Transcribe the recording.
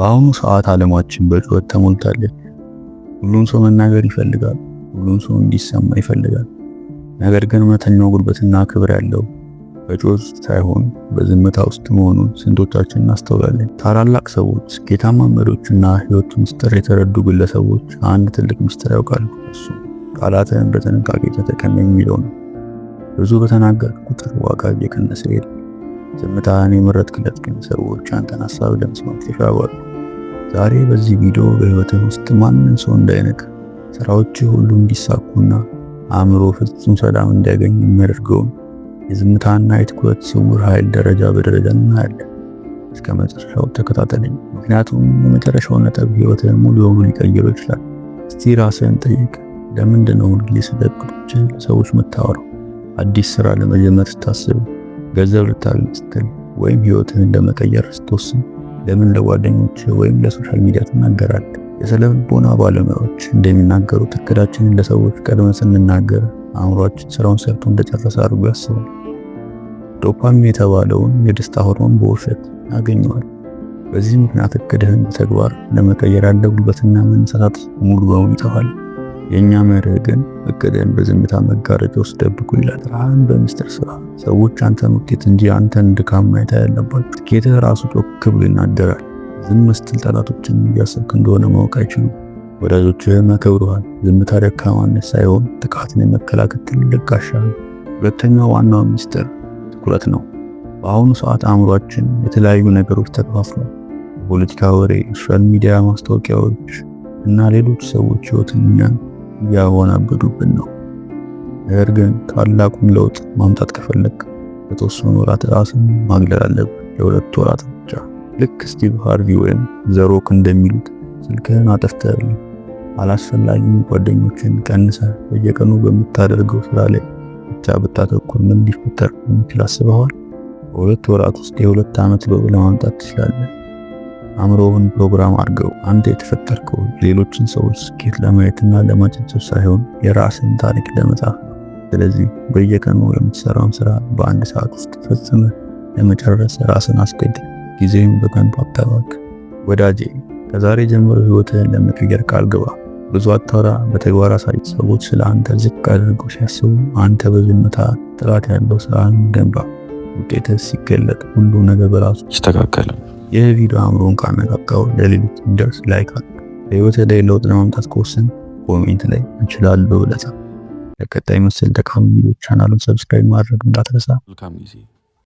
በአሁኑ ሰዓት ዓለማችን በጩኸት ተሞልታለች። ሁሉም ሰው መናገር ይፈልጋል። ሁሉም ሰው እንዲሰማ ይፈልጋል። ነገር ግን እውነተኛው ጉልበትና ክብር ያለው በጩኸት ውስጥ ሳይሆን በዝምታ ውስጥ መሆኑን ስንቶቻችን እናስተውላለን? ታላላቅ ሰዎች፣ ስኬታማ መሪዎችና ሕይወትን ምስጢር የተረዱ ግለሰቦች አንድ ትልቅ ምስጢር ያውቃሉ። እሱም ቃላትህን በጥንቃቄ ተጠቀም የሚለው ነው። ብዙ በተናገርክ ቁጥር ዋጋ እየቀነሰ ይሄዳል። ዝምታህን የመረጥክለት ግን ሰዎች አንተን ሀሳብ ለመስማት ይራባሉ። ዛሬ በዚህ ቪዲዮ በህይወትህ ውስጥ ማንም ሰው እንዳይንቅ፣ ስራዎችህ ሁሉ እንዲሳኩና አእምሮ ፍጹም ሰላም እንዲያገኝ የሚያደርገውን የዝምታና የትኩረት ስውር ኃይል ደረጃ በደረጃ እናያለን። እስከ መጨረሻው ተከታተለኝ፣ ምክንያቱም የመጨረሻው ነጥብ ህይወትህን ሙሉ በሙሉ ሊቀይረው ይችላል። እስቲ ራስህን ጠይቅ። ለምንድን ነው ሁልጊዜ ስለ እቅዶችህ ለሰዎች የምታወራው? አዲስ ስራ ለመጀመር ስታስብ፣ ገንዘብ ልታገኝ ስትል፣ ወይም ህይወትህን ለመቀየር ስትወስን ለምን ለጓደኞች ወይም ለ social media ትናገራለህ? የስነ ልቦና ባለሙያዎች እንደሚናገሩት እቅዳችንን ለሰዎች ቀድመን ስንናገር አእምሯችን ስራውን ሰርቶ እንደጨረሰ አድርጎ ያስባል። ዶፓሚን የተባለውን የደስታ ሆርሞን በውሸት ያገኘዋል። በዚህ ምክንያት እቅድህን በተግባር ለመቀየር ያለ ጉልበትና መነሳሳት ሙሉ በሙሉ ይጠፋል። የእኛ መርህ ግን እቅድህን በዝምታ መጋረጃ ውስጥ ደብቁ ይላል። ስራህን በምስጢር ስራ። ሰዎች አንተን ውጤት እንጂ አንተን ድካም ማየት ያለባቸው። ስኬትህ ራሱ ጮክ ብሎ ይናገራል። ዝም ስትል ጠላቶችን እያሰብክ እንደሆነ ማወቅ አይችሉም። ወዳጆችህም ያከብሩሃል። ዝምታ ደካማነት ሳይሆን ጥቃትን የመከላከል ትልቅ ጋሻ ነው። ሁለተኛው ዋናው ምስጢር ትኩረት ነው። በአሁኑ ሰዓት አእምሯችን የተለያዩ ነገሮች ተከፋፍሏል። የፖለቲካ ወሬ፣ social media ማስታወቂያዎች እና ሌሎች ሰዎች ህይወትን እኛን እያወናበዱብን ነው። ነገር ግን ታላቁን ለውጥ ማምጣት ከፈለግ በተወሰኑ ወራት ራስን ማግለል አለብህ። ለ2 ወራት ብቻ። ልክ ስቲቭ ሃርቪ ወይም ዘ ሮክ እንደሚሉት ስልክህን አጥፍተህ፣ አላስፈላጊ ጓደኞችን ቀንሰህ፣ በየቀኑ በምታደርገው ስራ ላይ ብቻ ብታተኩር ምን ሊፈጠር እንደሚችል አስበዋል? በ2 ወራት ውስጥ የ2 ዓመት ለውጥ ለማምጣት ትችላለህ። አእምሮህን ፕሮግራም አድርገው። አንተ የተፈጠርከው ሌሎችን ሰዎች ስኬት ለማየትና ለማጨብጨብ ሳይሆን የራስን ታሪክ ለመጻፍ ነው። ስለዚህ በየቀኑ የምትሰራውን ስራ በአንድ ሰዓት ውስጥ ፈጽመህ ለመጨረስ ራስን አስገድድ። ጊዜህን በከንቱ አታባክን። ወዳጄ፣ ከዛሬ ጀምሮ ህይወትህን ለመቀየር ቃል ግባ። ብዙ አታውራ፣ በተግባር አሳይ። ሰዎች ስለ አንተ ዝቅ አድርገው ሲያስቡ አንተ በዝምታ ጥራት ያለው ስራን ገንባ። ውጤትህ ሲገለጥ ሁሉ ነገር በራሱ ይስተካከላል። ይህ ቪዲዮ አእምሮን ካነቃቃው ለሌሎች እንዲደርስ like አድርግ። በህይወትህ ላይ ለውጥ ለማምጣት ከወሰንክ comment ላይ እችላለሁ ብለህ ጻፍ። ለቀጣይ መሰል ጠቃሚ ቪዲዮዎች ቻናሉን subscribe ማድረግ እንዳትረሳ። መልካም ጊዜ።